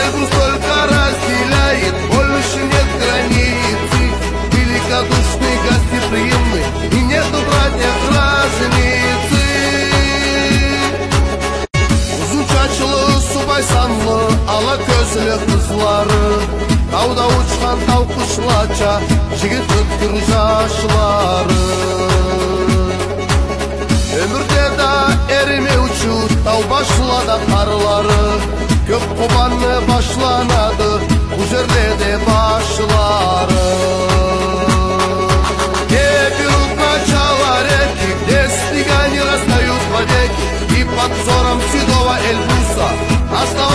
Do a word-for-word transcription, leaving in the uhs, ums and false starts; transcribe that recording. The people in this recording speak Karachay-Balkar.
Эльбрус только разделяет, больше нет границы. Великодушный, гостеприимный, и нету, братья, разницы. Узун чачлы, субай санлы, ала кёзлю къызлары, тауда учхан тау къушлача, жигит ёткюр жашлары. Ёмюрде да эримеучю тау башлада къарлары, кёк Къобанны башланады бу жерледе башлары. Те берут начало реки, где снега не растают вовеки, и под взором седого Эльбруса осталась